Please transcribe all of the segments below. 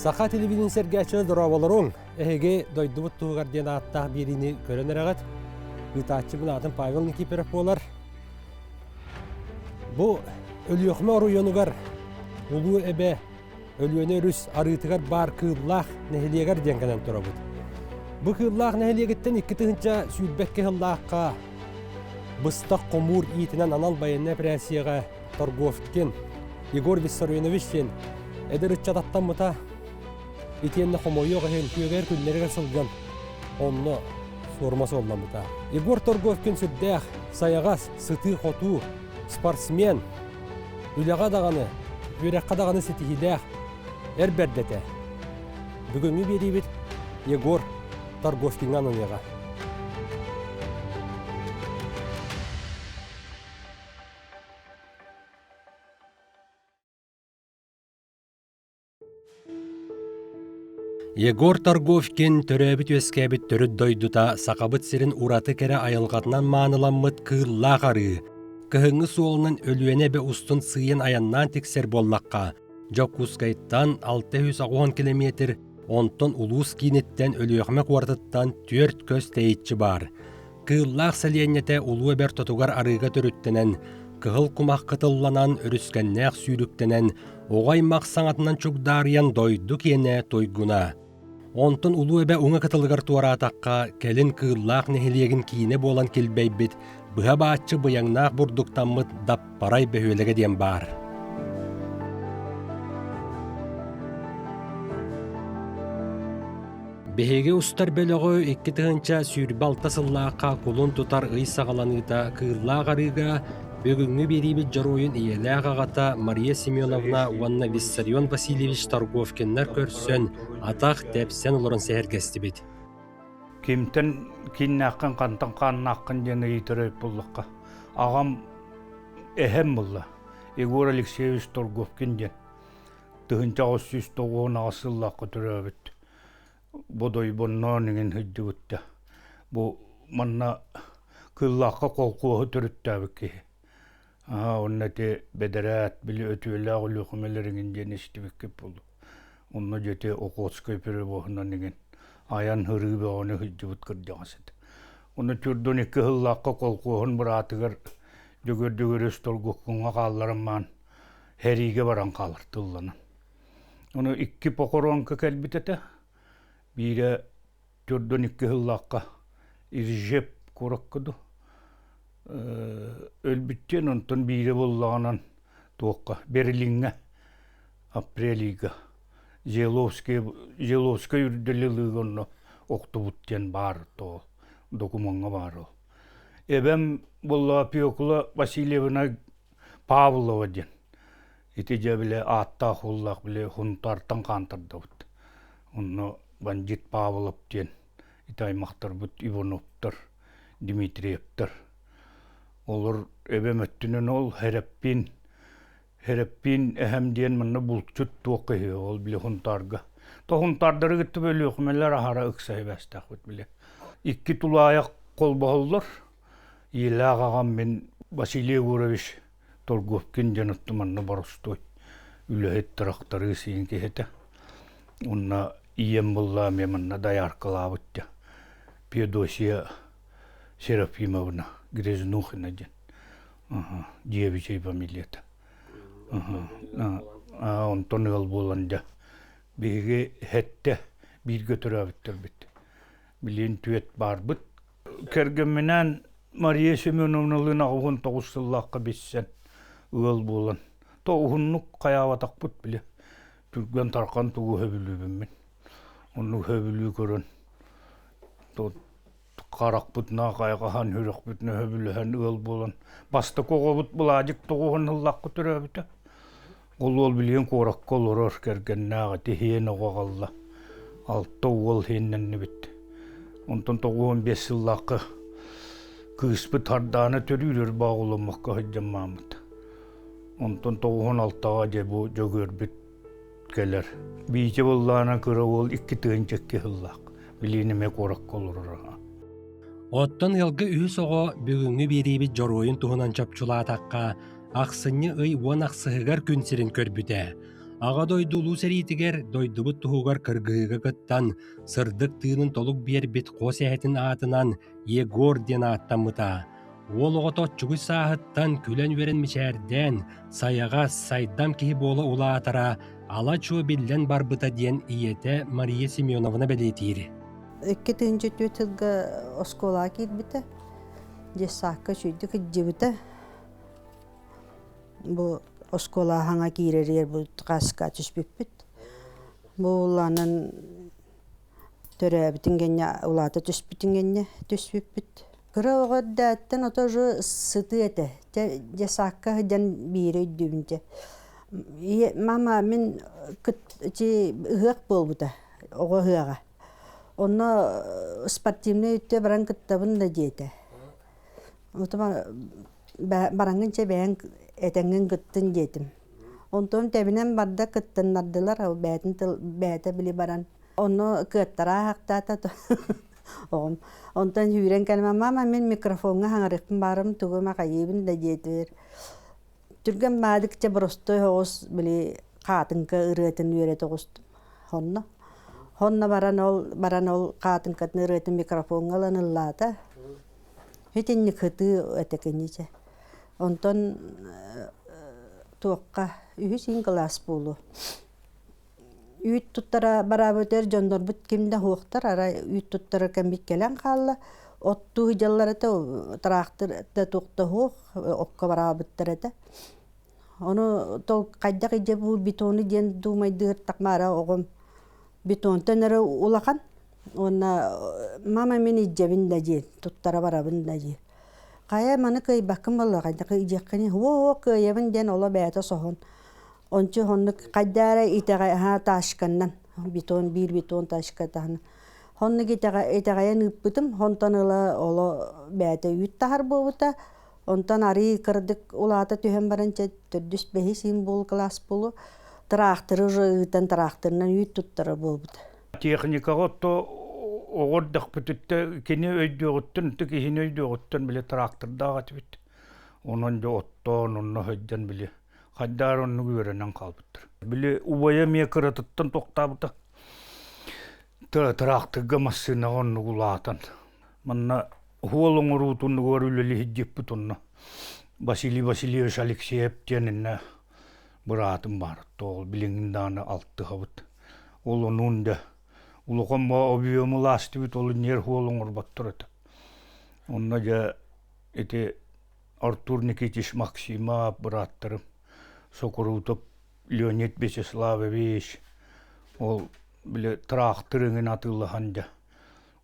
Саха телевидение сэргээччилэр дорооболоруҥ! Эһиги дойдубут туһугар диэн ааттаах биэриини көрөн эрэҕит. Ыытааччыбын аатым Павел Никифоров буолар. Бу Өлүөхүмэ оройуонугар Улуу Эбэ Өлүөнэ өрүс арыытыгар баар Кыыллаах нэһилиэгэр диэн кэлэн турабыт. Бу Кыыллаах нэһилиэгиттэн 2022 сыллаахха быстах хомуур иитинэн анал байыаннай эпэрээссийэҕэ Торговкин Егор Виссарионович диэн эдэр ыччат аттаммыта. Итиэннэ хомойуох иһин күөгэр күннэригэр сылдьан онно суорума суолламмыта. Егор Торговкин сүрдээх сайаҕас, сытыы-хотуу спортсмен, үлэҕэ даҕаны, үөрэххэ даҕаны ситиһиилээх эр бэрдэ этэ. Бүгүҥҥү биэриибит Егор Торговкиҥҥа ананыаҕа. Егор Торговкин төрөөбүт-үөскээбит төрүт дойдута Сахабыт сирин ураты кэрэ айылҕатынан мааныламмыт Кыыллаах арыы. Кыһыҥҥы суолунан Өлүөнэ эбэ устун сыыйан айаннаан тиксэр буоллахха, Дьокуускайтан 680 килэмиэтир, онтон улуус кииниттэн Өлүөхүмэ куоратыттан 4 көс тэйиччи баар. Кыыллаах сэлиэнньэтэ Улуу Эбэ ортотугар арыыга төрүттэнэн, кыһыл кумах кытылланан, өрүскэннээх сүүрүктэнэн, оҕо аймах саҥатынан чугдаарыйан дойду киэнэ туйгуна. Онтон Улуу Эбэ уҥа кытылыгар туораатахха, кэлин Кыыллаах нэһилиэгин киинэ буолан килбэйбит, быһа бааччы быйаҥнаах бурдуктаммыт Даппарай бөһүөлэгэ диэн баар. Биһиги устар бөлөҕү 2026 сыллаахха кулун тутар ый саҕаланыыта Кыыллаах арыыга бүгүҥҥү биэриибит дьоруойун ийэлээх аҕата Мария Семеновна уонна Виссарион Васильевич Торговкиннар көрсөн, атах тэпсэн олорон сэһэргэстибит. Кимтэн кииннээххин, хантан хааннааххын диэн ыйытар эбит буоллахха, аҕам эһэм буолла, Егор Алексеевич Торговкин диэн 1998 сыллаахха төрөөбүт Бодойбонноон иҥин сылдьыбыт Бу манна Кыыллаахха холкуоһу төрүттээбит киһи. Аа онно ити бэдэрээт били өтүөлээх Өлүөхүмэлэр иҥин диэн истибиккит буолуо. Онно дьэ ити Охотскай перевоһунан иҥин айан һырыы бөҕөнү сылдьыбыт кырдьаҕас этэ. Онно түрдүн икки сыллаахха колхуоһун быраатыгар Дьөгүөр Дьөгүөрүс Торгуккуҥҥа хаалларан маан сэриигэ баран хаалар тылланан. Ону икки похоронка кэлбит этэ. Биирэ төрдөн икки сыллаахха Иржеп куоракка дуу өлбүттүөн онтон биирэ буоллаҕынан туохха Берлиҥҥэ апрель ыйга Зеловскай Зеловскай үрдэли ылыыга онно охтубут диэн баар то докумуоҥҥа баар ол. Эбэм буоллаҕа Пекула Васильевна Павлова диэн. Ити дьэ били ааттаах-уоллаах били Хунтаартан хаантардабыт. Онно бандит Павлов диэн ити аймахтарбыт Ивановтар, Дмитриевтэр. Олор эбэм өттүнэн ол Хэрэппиин Хэрэппиин эһэм диэн манна булчут туох киһи ол били Хунтаарга. То Хунтаардары кытта бөлүөхүмэлэр аһара ыкса сибээстэхпит били. Икки тулаайах холбоһоллор. Ийэлээх аҕам мин Василий Егорович Торговкин диэн оттон манна боростуой үлэһит тырахтарыыс иин киһитэ. Уонна ийэм буолла эмиэ манна дояркалаабыт дьэ. Феодосия Серафимовна Грязнухина диэн. Девичья фамилията. Онтон ыал буолан дьэ биһиги сэттэ бииргэ төрөөбүттэрбит. Билигин түөрт баарбыт. Кэргэмминээн Мария Семеновналыын 89 сыллаахха билсэн ыал буолан, то уһуннук хайаабатахпыт били түргэн тархан тугу сөбүлүүбүн мин. Оннук сөбүлүү көрөн харахпытына хайҕаһан, сүрэхпитинэ сөбүлэһэн ыал буолан бастакы оҕобут Былаадьык тоҕуһун ыллахха төрөөбүтэ. Ол уол билигин куоракка олорор кэргэннээх ити иһиэн оҕо аҕалла. Алта уол иһиннэннибит. Онтон 95 сыллаахха кыыспыт Хардаана төрүүр өрбоох оломмокко сылдьан мааммыт. Онтон 96-ҕа дьэ бу Дьөгүөрбүт кэлэр. Биитэ буоллаҕына кыра уол 2 тыһыынча сыллаах. Билигин эмиэ куоракка олорор аҕа. Оттон ыалга үһүс оҕо бүгүҥҥү биэриибит дьоруойун туһунан чопчулаатахха, ахсынньы ый уон ахсыһыгар күн сирин көрбүтэ. Аҕа дойду Улуу сэриитигэр дойдубут туһугар кыргыһыыга кыттан, сырдык тыынын толук биэрбит хос эһэтин аатынан Егор диэн ааттаммыта. Уол оҕото оччугуй сааһыттан күлэн-үөрэн мичээрдээн, сайаҕас, сайдам киһи буола улаатара ала-чуо биллэн барбыта диэн ийэтэ Мария Семеновна бэлиэтиир. 2 тыһыынча 4 сылга оскуолаҕа киирбитэ. Детсадка үчүгэйдик илдьибитэ. Бу оскуола хаҥа киирэригэр бу хааска түспүппүт. Бу улаанан төрөөбүтүн кэннэ улаата түспүтүн кэннэ түспүппүт. Кыра оҕо эрдээттэн ото уже сытыы этэ. Дьэ детсадка сылдьан биири өйдүүбүн дьэ. Мама мин ити ыһыах буолбута, оҕо ыһыаҕа. Онно спортивнай өттө баран кыттабын да диэтэ. Бараҥҥын чэ бэйэҥ этэҥҥин кыттын диэтим. Онтон тэбинэн барда кыттыннардылар, ол бэйэтин тыл бэйэтэ били баран. Онно кыаттара ааһахтаата оҕом. Онтон сүүрэн кэлэн мама мин микрофоҥҥа хаҥарыахпын баарым тугу эмэ хайыыбын да диэтилэр. Түргэн баадык чэ боростуой оҕус били хаатыҥка ырыатын үөрэтэ оҕустум. Онно. Онно баран ол баран ол хаатыҥкатын ырыатын микрофоҥҥа ылан ыллаата. Итинник ытыы этэ киничэ. Онтон туохха үһүс иин кылаас буолуо. Үүт туттара бараабыт эр дьоннорбут ким да суохтар, арай үүт туттара кэммит кэлэн хаалла. Оттуу сылдьаллар этэ, тыраахтыр да туох да суох, окко бараабыттар этэ. Ону тол хайдах идэ бу бетону диэн дуумайдыыртахмаара оҕом бетонтан эрэ улахан уонна мама мин илдьэбин да диэн туттара барабын да диир. Хайа маны кыайбаккын буолла хайдах илдьиэххиний уо кыайабын диэн оло бэйэтэ соһон ончу оннук хайдаа эрэ итэҕэ аһаа тачканнан бетон биир бетон тачка таһынан оннук итэҕэйэн ыыппытым онтон ыла оло бэйэтэ үүт таһар буолбута онтон арыый кырдык улаата түһэн баран чэ төрдүс бэһис иин буол кылаас буолуо тыраахтыры уже ыытан тыраахтырынан үүт туттара буолбута. Техникаҕа отто оҕо эрдэхпититтэн кини өйдүөҕүттэн ытык киһини өйдүөҕүттэн били трактордаах этибит. Онон дьэ оттоон онно сылдьан били хайдаар оннук үөрэнэн хаалбыттар. Били убайа эмиэ кыратыттан тохтообута. Тыраахтырга массыынаҕа оннук улаатан. Манна уол оҥоруутунугар үлэлиһиддьиппит онно Василий Васильевич Алексеев диэн иннэ быраатым баар. Ол билиҥҥин даҕаны алтыһабыт. Ол онуун да улахан объему лаастыбыт ол ньиэр хуол оҥорботтор этэ. Онно дьэ ити Артур Никитич Максимов бырааттарым Сокурутов Леонид Вячеславович ол били тыраахтыр эҥин атыылаһан дьэ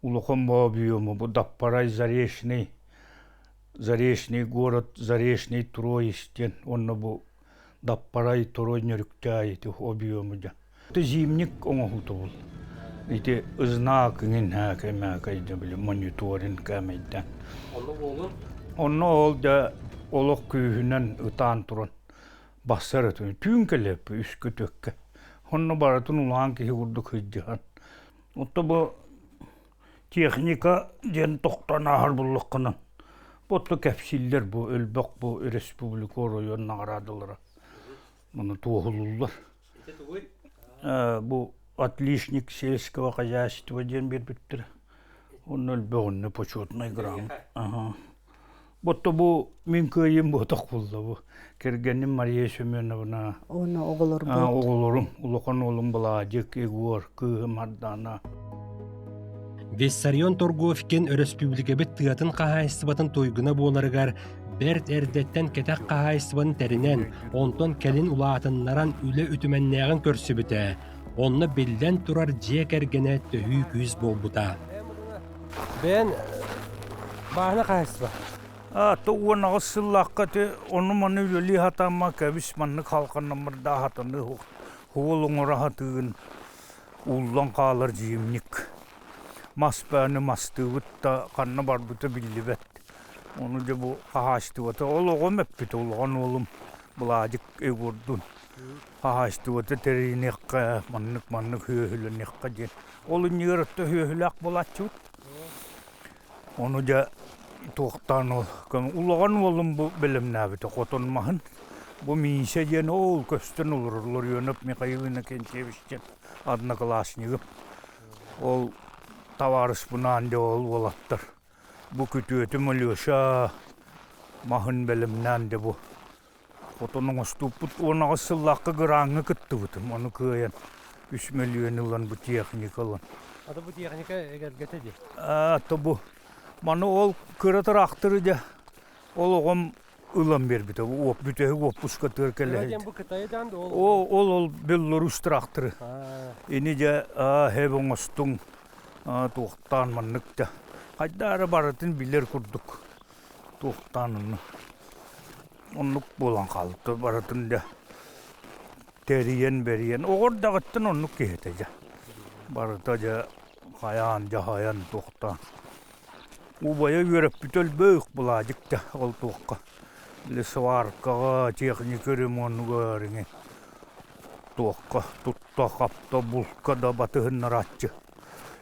улахан объему бу Даппарай Заречный Заречный город Заречный Троиц диэн уонна бу Даппарай Торой Нөрүктээй ити объему дьэ Ити зимник оҥоһуута бул. Ити знак иҥин һээкэй дьэ били мониторинг кээмэйдээн. Онно буолун? Онно ол дьэ олох күүһүнэн ытаан туран бассар этим. Түүн кэлиэппи үскэ түөккэ. Онно барытын улахан киһи курдук сылдьыһан. Отто бу техника диэн тохтоон ааһар буллаххына бу кэпсииллэр бу элбэх бу республика оройуон наҕараадалара. Маны туоһулууллар. Ити тугуй? Бу отличник сельского хозяйства диэн биэрбиттэрэ. Онно элбэх почетнай грамота. Аха. Ботто бу мин кыайым буотах булла бу. Кэргэним Мария Семеновна. Уонна оҕолорбут. Оҕолорум, улахан уолум Былаадьык, Егор, кыыһым Ардана. Виссарион Торговкин өрөспүүбүлүкэбит тыатын хаһаайыстыбатын туйгуна буоларыгар бэрт эрдэттэн кэтэх хаһаайыстыбаны тэринэн, онтон кэлин улаатыннаран үлэ үтүмэннээҕин көрсүбүтэ. Онно биллэн турар дьиэ кэргэнэ төһүү күүс буолбута. Бэйэн бааһына хаһаайыстыба? Аата 18 сыллаахха ити ону-маны үлэлии сатаама кэбис маннык халҕаннаммырдаа сатаныы уол оҥоро сатыыгын ууллан хаалар дьиимник. Мас бөөнү мастыыбыт да ханна барбыта биллибэт. Ону дьэ бу хаһаайыстыбата ол оҕом эппит улахан уолум Былаадьык Егордуун хаһаайыстыбата тэрийиниэххэ маннык-маннык сүөһүлэниэххэ диэн. Ол иннигэр өттө сүөһүлээх буолааччыбыт. Ону дьэ туохтаан ол улахан уолум бу бэлэмнээбитэ хотон маһын. Бу Миисэ диэн ол көстөн олорор Ларионов Михаил Иннокентьевич диэн однокласснигым. Ол табаарыспынаан дьэ ол уолаттар. Бу күтүөтүм Алеша маһын бэлэмнээн дьэ бу хотон оҥостубуппут 18 сыллаахха гырааҥҥа кыттыбытым. Ону кыайан үс мөлүйүөн ылан бу техника ылан. Ата бу техника эгэлгэтэ дии. А, то бу маны ол кыра тыраахтыры дьэ ол оҕом ылан биэрбитэ. Бүтэһик уоппускатыгар кэлэ бу Кытайдан ол ол ол ол Беларусь тыраахтыры. Ини дьэ хэб оҥостуҥ туохтаан маннык да хайда эрэ барытын билэр курдук туохтаан онно оннук буолан хаалта барытын да тэрийэн бэрийэн оҕордаҕыттан оннук киһитэ дьэ барыта дьэ хайаан дьаһайан туохтаан убайа үөрэппит өлбөөх былаадьык да ол туохха били сваркаҕа техника ремонугар иҥин туохха тутта-хапта булка да батыһыннарааччы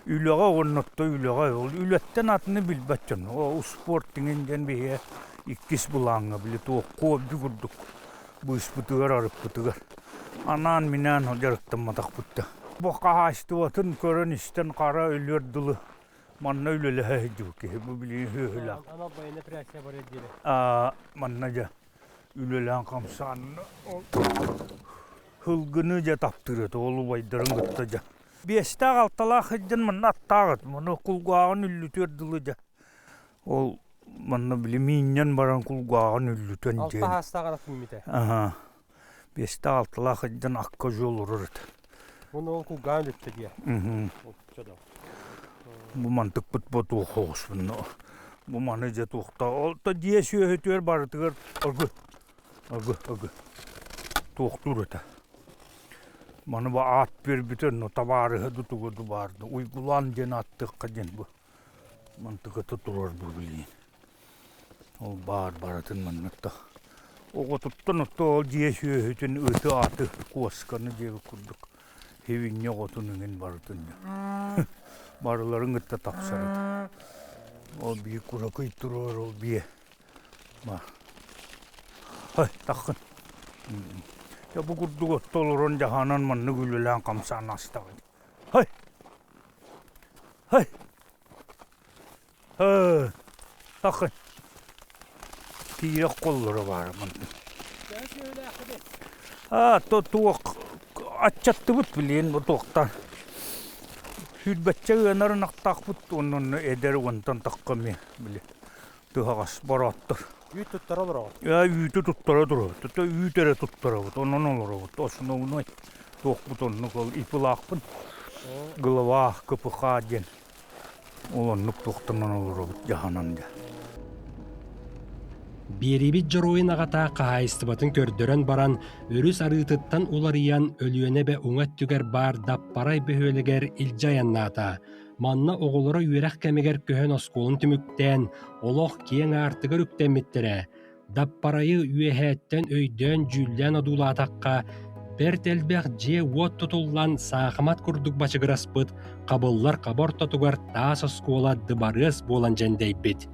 үлэҕэ уонна отто үлэҕэ ол үлэттэн атыны билбэт дьон ол успуорт иҥин диэн биһиэхэ иккис былааҥҥа били туох хобби курдук быыспытыгар арыппытыгар анаан-минээн дьарыктамматахпыт да бу хаһаайыстыбатын көрөн-истэн хара өлүөр дылы манна үлэлэһэ сылдьыбыт киһи бу билигин сүөһүлээх Анал военная операция барыар диэри. Манна дьэ үлэлээн хамсаан ол сылгыны дьэ таптыыр этэ ол убайдарын кытта дьэ биэстээх алталаах сылдьан манна аттаах этим ону кулгааҕын үллүтүөр дылы дьэ ол манна били миинньэн баран кулгааҕын үллүтэн Алта диэн хаастаах ат мииммитэ. Аһаа биэстээх алталаах сылдьан акка дьуол олорор этэ. Уонна ол кулгааҕын үлүттэ диэ. Бу мантыкпыт бу туох оҕуспун бу маны дьэ туохта ол то дьиэ сүөһүтүгэр барытыгар ыргы ыргы ыргы туохтуур этэ маны бу аат биэрбитэ онно табаарыһа дутуга дубаарда уйгулаан диэн ааттыахха диэн бу мантыката турар бу билигин ол баар барытын маннык да оҕотуттан отто ол дьиэ сүөһүтүн ыты аты куосканы диэбит курдук Хивинньэ оҕотун иҥин барытын барыларын кытта тапсар этэ. Ол биир куракый туруор ол биэ Ой, таххын. Дьэ бу курдук отто олорон дьаһанан маннык үлэлээн хамсаан астаҕын. Хой! Хой! Хой! Таххын. Тиирэх коллоро баара манна. Аа, то туох аччаттыбыт билиэн бу туохтан. Сүүрбэччэ ыанар ынахтаахпыт уонна эдэр уонтан тахха эмиэ били тыһаҕас борооттор. Үүт туттара олороҕут? Ээ, үүтү туттара турабыт. То үүт эрэ туттарабыт, онон олоробут. Основной туохпут оннук ол ипылаахпын. Глава КПХ диэн. Ол оннук туохтанан олоробут дьаһанан дьэ. Биэрибит дьоруойун аҕата хаһаайыстыбатын көрдөрөн баран, өрүс арыытыттан уларыйан Өлүөнэ эбэ уҥа өттүгэр баар Даппарай бөһүөлэгэр илдьэ айаннаата. Манна оҕолоро үөрэх кэмигэр көһөн оскуоланы түмүктээн, олох киэҥ аартыгар үктэммиттэрэ. Даппарайы үөһээттэн өйдөөн-дьүүллээн одуулаатахха, бэрт элбэх дьиэ-уот тутуллан саахымат курдук бачыгыраспыт, хабыллар хаба ортотугар таас оскуола дыбарыас буолан дьэндэйбит.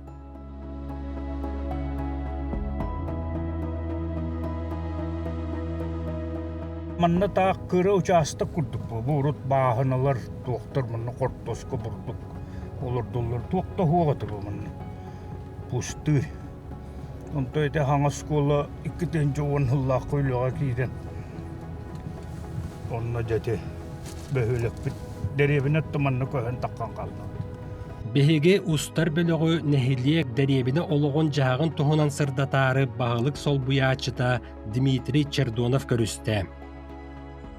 Манна таах кыра учаастак курдук бу урут бааһыналар туохтар манна хортуоска бурдук олордуллар туох да суох этэ бу манна пустырь Онто ити хаҥас оскуола 2010 сыллаахха үлэҕэ киирэн онно дьэ ити бөһүөлэкпит дэриэбинэ манна көһөн таххан хаалла. Биһиги устар бөлөҕү нэһилиэк дэриэбинэ олоҕун-дьаһаҕын туһунан сырдатаары баһылык солбуйааччыта Дмитрий Чердонов көрүстэ.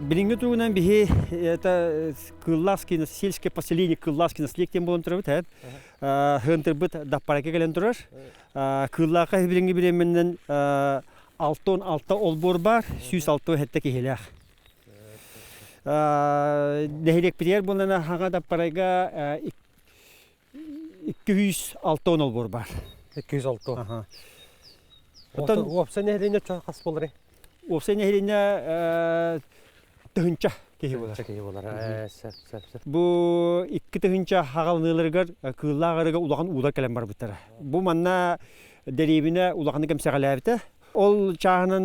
Билиҥҥи туругунан биһи это Кылласкино сельское поселение Кылласкино слек диэн буолан турабыт һэ. Хыантырбыт Даппарайга кэлэн турар. Кыыллаахха билиҥҥи бириэмэнэн 66 олбуор баар, 167 киһилээх. Нэһилиэкпитигэр буоллаҕына Хаҥа Даппарайга 260 олбуор баар. 260. Оттон уопсай нэһилиэнньэ хас буоларый? Уопсай нэһилиэнньэ тыһыынча киһи буолар. Киһи буолар. Сөп, сөп, сөп. Бу 2 тыһыынча хаҕалыныыларыгар Кыыллаах арыга улахан уулар кэлэн барбыттара. Бу манна дэриэбинэ улаханнык эмсэҕэлээбитэ. Ол чааһынан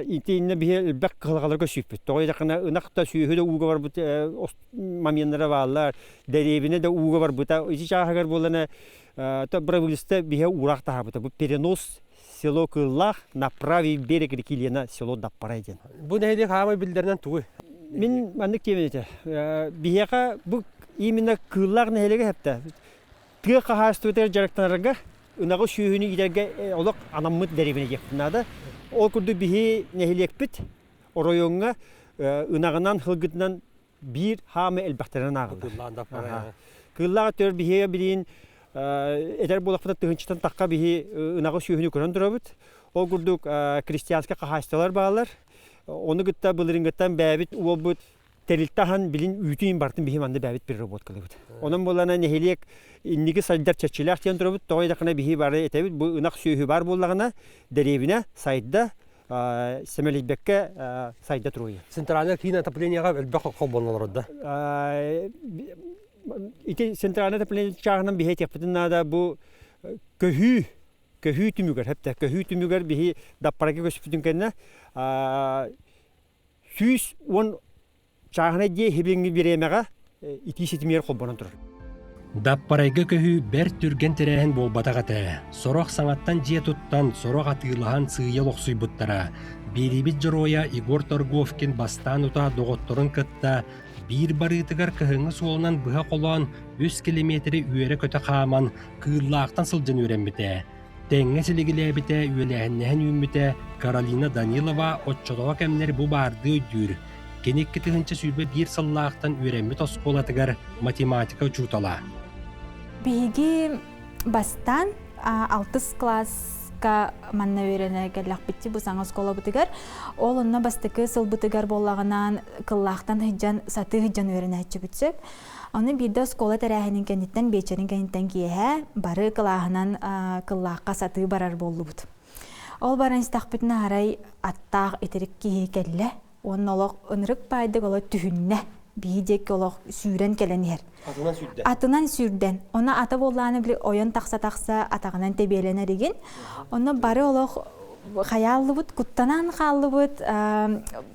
итиннэ биһи элбэх кыһалҕаларга сүппүт. Тоҕо диэтэххинэ ынах да сүөһү да ууга барбыт моментнара бааллар. Дэриэбинэ да ууга барбыта. Ити чааһыгар буоллана правительство биһи уураах таһаарбыта. Бу перенос село Кыыллаах на правый берег реки Лена село Даппарай диэн. Бу нэһилиэк хаамай биллэринэн тугуй? Мин маннык диэбин этэ. Биһиэхэ бу именно Кыыллаах нэһилиэгэ хэптэ. Тыа хаһаайыстыбатыгар дьарыктанарга ынаҕы сүөһүнү иитэргэ олох анаммыт дэриэбинэ диэхпин наада. Ол курдук биһи нэһилиэкпит оройуоҥҥа ынаҕынан, сылгытынан биир хаамы элбэхтэринэн ааҕыллар. Кыыллаах өттүгэр биһиэхэ билигин этэр буоллахпына тыһыынчаттан тахха биһи ынаҕы сүөһүнү көрөн турабыт. Ол курдук крестьянскай хаһаайыстыбалар бааллар. Ону кытта былырыыҥҥыттан бэйэбит уолбут тэрилтэ аһан билин үүтүн барытын биһи манна бэйэбит переработкалыыбыт. Онон буоллаҕына нэһилиэк инники сайдар чэрчилээх диэн турабыт. Тоҕо диэтэххинэ биһи бары этэбит бу ынах сүөһү баар буоллаҕына дэриэбинэ сайда сэмэлийбэккэ сайда туруйа. Центральное киин отоплениеҕа элбэх холбонон олорор да? Ити центральное отопление чааһынан биһи этиэхпитин наада бу көһүү көһүү түмүгэр хэптэ көһүү түмүгэр биһи даппарайга көспүтүн кэннэ 110 чааһынай дьиэ иһибиҥҥи бириэмэҕэ итии ситимигэр холбонон турар. Даппарайга көһүү бэрт түргэн тэрээһин буолбатах этэ. Сорох саҥаттан дьиэ туттан, сорох атыылаһан сыыйа олохсуйбуттара. Биэриибит дьоруойа Егор Торговкин бастаан утаа доҕотторун кытта биир барыытыгар кыһыҥҥы суолунан быһа холоон үс километри үөрэ-көтө хааман Кыыллаахтан сылдьан үөрэммитэ. Тэҥҥэ силигилээбитэ, үөлээһиннэһэн үүммүтэ Каролина Данилова оччотооҕу кэмнэри бу баардыы өйдүүр. Кини 2021 сыллаахтан үөрэммит оскуолатыгар математика учуутала. Биһиги бастаан алтыс кылааска манна үөрэнэ кэллэхпитти бу саҥа оскуолабытыгар. Ол онно бастакы сылбытыгар буоллаҕынаан кыллаахтан сылдьан сатыы сылдьан үөрэнээччибит сөп. Аны биирдэ оскуола тэрээһинин кэнниттэн, биэчэрин кэнниттэн киэһэ бары кылааһынан кыллаахха сатыы барар буоллубут. Ол баран истэхпитинэ арай аттаах итирик киһи кэллэ уонна олох ынырык баайдык олох түһүннэ. Биһи диэки олох сүүрэн кэлэн иһэр. Атынан сүүрдэн. Атынан сүүрдэн. Онно ата буоллааны били ойон тахса-тахса атаҕынан тэбиэлэнэр игин. Онно бары олох хайааллыбыт, куттанан хааллыбыт,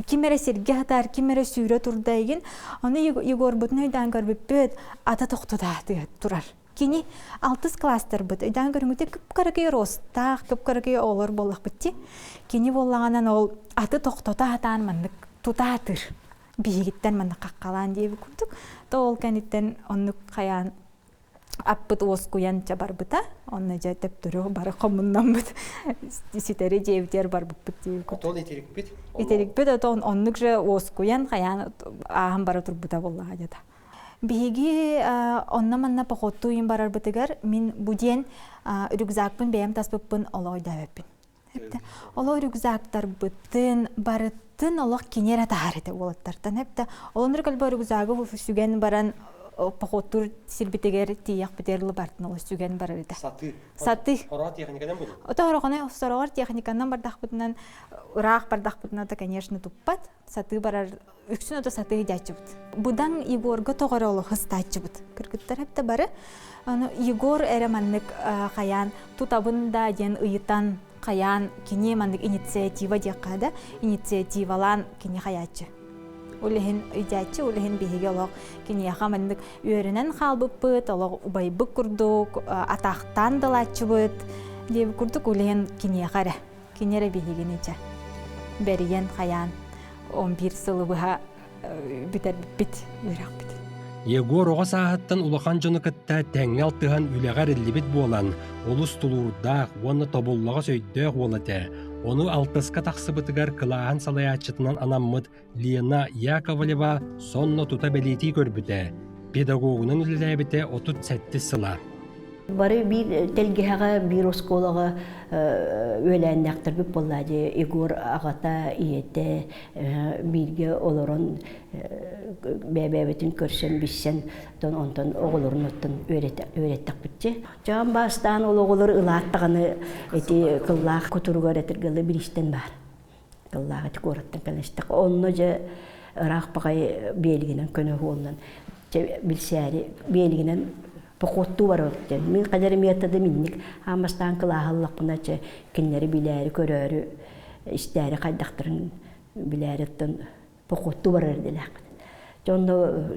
ким эрэ сиргэ сытар, ким эрэ сүүрэ турда игин. Ону Егорбутун өйдөөн көрбүппүт, ата тохтутаатыга турар. Кини алтыс класстарбыт, өйдөөн көрүҥүтэ кып-кыракый ростаах, кып-кыракый оҕолор буоллахпыт ти. Кини буоллаҕынан ол аты тохтото сатаан маннык тутаатыр. Биһигиттэн маннык хаххалаан диэбит курдук. То ол кэнниттэн оннук хайаан аппыт уоскуйан ча барбыта онно дьэ төптөрү бары хомуннаммыт ситэри дьиэбитигэр барбыппыт диэбит Отон итирикпит итирикпит отон оннук же уоскуйан хайаан ааһан бара турбута буоллаҕа дьата биһиги онно-манна походтуу барарбытыгар мин бу диэн рюкзакпын бэйэм таспыппын олох өйдөөбөппүн Олох рюкзактарбытын барытын олох кини эрэ таһар этэ уолаттартан эптэ. Олонор кэлбэ рюкзагы сүгэн баран походтуур сирбитигэр тиийэхпитигэр лыбартын олох сүгэн барар этэ. Сатыы. Сатыы. Хороҕо техниканан буолу. Ото хорохоно сороҕор техниканан бардахпытынан ыраах бардахпытына да конечно туппат. Сатыы барар үксүн ото сатыы дьааччыбыт. Быдан Егорга тоҕо эрэ олох ыстааччыбыт. Кыргыттар эптэ бары. Аны Егор эрэ маннык хайаан тутабын да диэн ыйытан хайаан кини маннык инициатива диэххэ да инициативалаан кини хайааччы. Ол иһин ыйдьааччы, ол иһин биһиги олох киниэхэ маннык үөрэнэн хаалбыппыт, олох убайбыт курдук атаахтаан далааччыбыт диэбит курдук ол иһин киниэхэ эрэ Кини эрэ биһигини дьэ бэрийэн хайаан 11 сылы быһа бүтэрбиппит үөрэхпит. Егор оҕо сааһыттан улахан дьону кытта тэҥҥэ алтыһан үлэҕэ эриллибит буолан, олус тулуурдаах уонна тобуллаҕас өйдөөх уол этэ. Ону алтыска тахсыбытыгар кылааһын салайааччытынан анаммыт Лена Яковлева сонно тута бэлиэтии көрбүтэ. Педагогунан үлэлээбитэ 37 сыла. Бары биир тэлгэһэҕэ, биир оскуолаҕа үөлээннээхтэрбит буолла дии. Егор аҕата, ийэтэ бииргэ олорон бэйэ-бэйэбитин көрсөн, билсэн, онтон оҕолорун оттон үөрэттэхпитчи. Чаан бастаан ол оҕолор ылааттаҕаны ити кыллаах кутуругар этиргэлы биристэн баар. Кыллаах ити куораттан кэлэн Онно дьэ ыраах баҕайы биэлигинэн көнө уолунан билсээри биэлигинэн. Похуоттуу барабыт диэн. Мин хайар методым инник аан бастаан кылааһыллахпына чэ кинилэри билээри көрөөрү истээри хайдахтарын билээри оттон похуоттуу барар идэлээхпит. Дьэ онно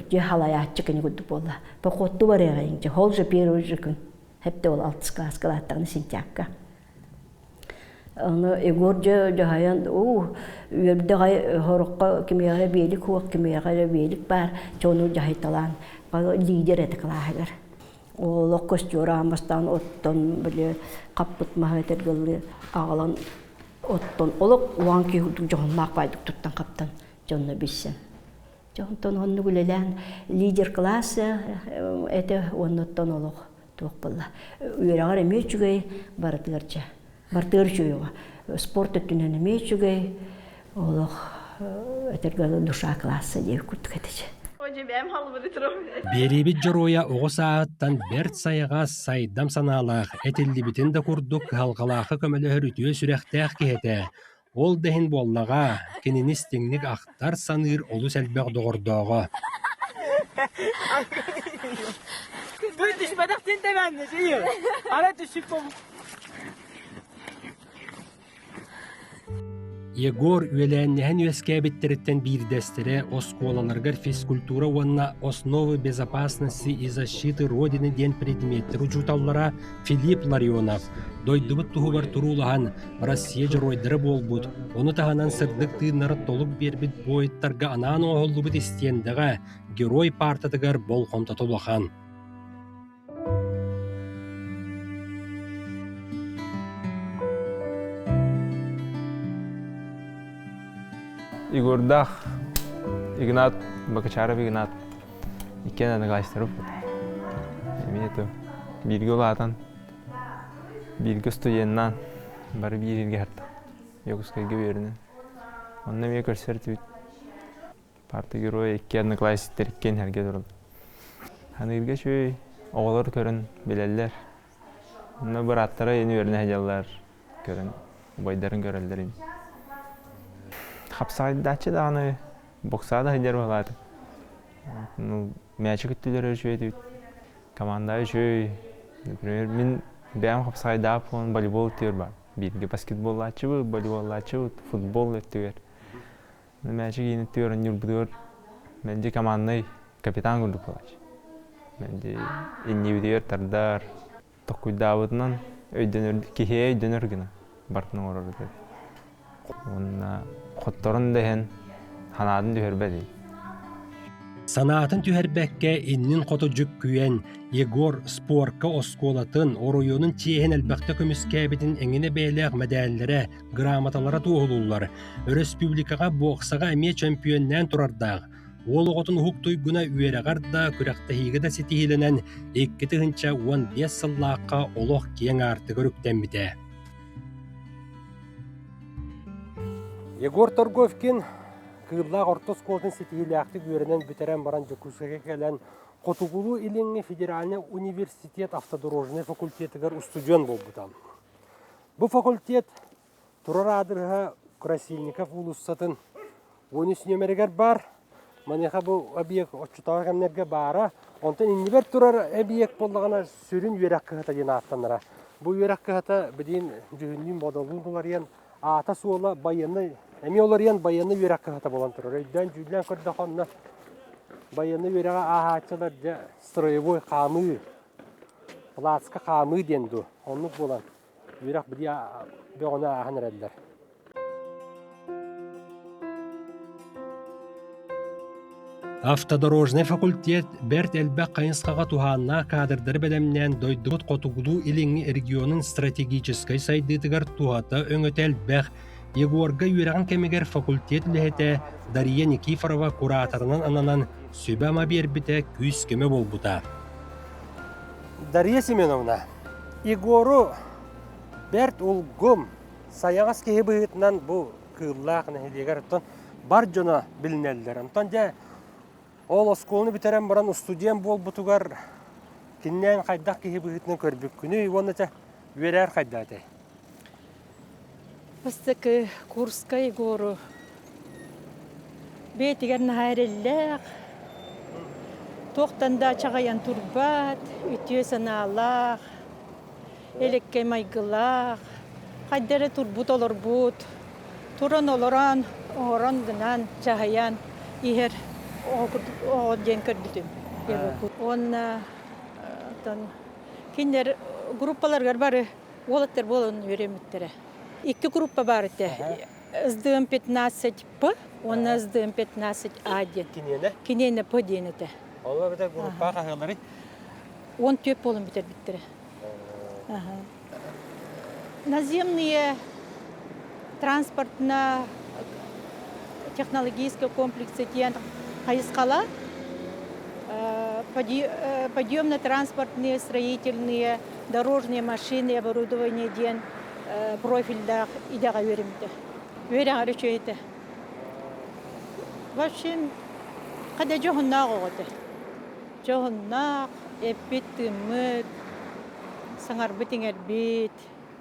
дьэ халайааччы кини курдук буолла. Похуоттуу барыаҕайыҥ дьэ ол же первый же күн. Хепте ол алтыс класс кылааттаҕына сентябрьга. Ону Егор дьэ дьаһайан уу үөрдэҕэй хороххо кимиэхэ биэлик хуох кимиэхэ эрэ биэлик баар чэ ону дьаһайталаан лидер этэ кылааһыгар. Олох костюр аан бастаан оттон били хаппыт маһы этэргэллыы аҕалан оттон олох улахан киһи курдук дьоһуннаах баайдык туттан хаптан дьонно билсэн. Дьэ онтон оннук үлэлээн лидер класс этэ уоннуттан олох туох буолла үөрэҕэр эмиэ үчүгэй барытыгар чэ барытыгар үчүгэй оҕо спорт өттүнэн эмиэ үчүгэй олох этэргэ душа класса диэбит курдук этэ чэ Биэриибит дьоруойа оҕо сааһыттан бэрт сайаҕас, сайдам санаалаах, этиллибитин да курдук кыһалҕалаахха көмөлөһөр үтүө сүрэхтээх киһи этэ. Ол да иһин буоллаҕа, кинини истиҥник ахтар, саныыр олус элбэх доҕордооҕо. Егор үөлээннэһэн үөскээбиттэриттэн биирдэстэрэ оскуолаларыгар физкультура уонна «Основы безопасности и защиты Родины» диэн предметтэр учууталлара Филипп Ларионов дойдубут туһугар туруулаһан Россия дьоруойдара буолбут, ону таһынан сырдык тыыннара толук биэрбит буойуттарга анаан оҥоһуллубут истиэндэҕэ Герой паартатыгар болҕомтото улахан. Егордаах Игнат Бакачаров Игнат иккиэн аныгаайстарып эмиэ то бииргэ улаатан бииргэ студеннаан бары биир иргэ хартах Якутскайга үөрэнэн онно эмиэ көрсөр этибит Парта герой икки одноклассниктар иккиэн эргэ тураллар. Аныгырга үчүгэй оҕолор көрөн билэллэр. Онно бырааттара ини үөрэнэ сылдьаллар көрөн убайдарын көрөллөр ини. Хапсаҕайдааччы даҕаны боксаҕа да сылдьар баҕалаатым. Ну, мээчик өттүлэрэ үчүгэй этибит. Команда үчүгэй. Например, мин бэйэм хапсаҕайдаах буолан волейбол өттүгэр баар. Бииргэ баскетболлааччыбыт, волейболлааччыбыт, футбол өттүгэр. Мээчик иин өттүгэр оонньуурбутугар мэлдьи команднай капитан курдук буолааччы. Мэлдьи иннибитигэр тардар, токкуйдаабытынан өйдөнөр, киһи өйдөнөр гына барытын оҥорор этэ. Уонна хотторон да иһэн санаатын түһэрбэт Санаатын түһэрбэккэ иннин хоту дьүккүйэн, Егор спорка оскуолатын, оройуонун чиэһин элбэхтэ көмүскээбитин эҥинэ бэйэлээх мэдээллэрэ, грамоталара туоһулууллар. Өрөспүүбүлүкэҕэ боксаҕа эмиэ чөмпүйүөннээн турардаах. Уол оҕотун уһук туйгуна үөрэҕэр да, күрэхтэһиигэ да ситиһиилэнэн 2015 сыллаахха олох киэҥ аартыгар үктэммитэ. Егор Торговкин Кыыллаах орто оскуолатын ситиһиилээхтик үөрэнэн бүтэрэн баран Дьокуускайга кэлэн Хотугулуу-Илиҥҥи федеральнай университет автодорожнай факультетыгар устудьуон буолбута. Бу факультет турар аадырыһа Красильников уулуссатын 13 нүөмэригэр баар. Маныаха бу объект оччотооҕу кэмнэргэ баара. Онтон иннибэр турар объект буоллаҕына сүрүн үөрэх кыһата диэн ааттанара. Бу үөрэх кыһата билигин дьүһүннүүн бодолуун уларыйан аата-суола байыаннай эмиэ уларыйан байыаннай үөрэх кыһата буолан турар. Өйдөөн дьүүллээн көрдөххө онно байыаннай үөрэҕи ааһааччылар дьэ строевой хаамыы плацка хаамыы диэн дуу оннук буолан үөрэх билии бөҕөнү ааһан эрэллэр. Автодорожнай факультет бэрт элбэх хайысхаҕа туһааннаах кадрдары бэлэмнээн дойдубут хотугулуу-илиҥҥи регионун стратегическай сайдыытыгар туһата өҥөтө элбэх. Егорга үөрэҕин кэмигэр факультет үлэһитэ Дария Никифорова кураторынан ананан сүбэ-ама биэрбитэ күүс-көмө буолбута. Дария Семеновна, Егору бэрт улгум, сайаҕас киһи быһыытынан бу Кыыллаах нэһилиэгэр оттон бар дьоно билинэллэр. Онтон дьэ ол оскуоланы бүтэрэн баран устудьуон буолбутугар кининээн хайдах киһи быһыытынан көрбүккүнүй уонна чэ үөрээр хайда этэй? Бастакы курска Егору бэйэтигэр наһаа эрэллээх. Туохтан да чаҕыйан турбат, үтүө санаалаах, элеккэй майгылаах, хайда эрэ турбут олорбут, туран олорон, оҥорон гынан, чаһыйан иһэр оҕо диэн көрбүтүм. Уонна кинилэр группаларыгар бары уолаттар буолан үөрэммиттэрэ. Икки группа баар этэ. СДМ-15П уонна СДМ-15А диэн. Киниэнэ? Киниэнэ П диэн этэ. Ол эбэтэр группа хаһыаларый? 14 буолан бүтэрбиттэрэ. Наземные транспортно технологический комплексы диэн хайысхала подъемно-транспортные, строительные, дорожные машины, оборудование диэн профильдаах идэҕэ үөрэммитэ. Үөрэҕэр үчүгэй этэ. В общем, хада дьоһуннаах оҕо этэ. Дьоһуннаах, эппит-тыыммыт, саҥарбыт-иҥэрбит.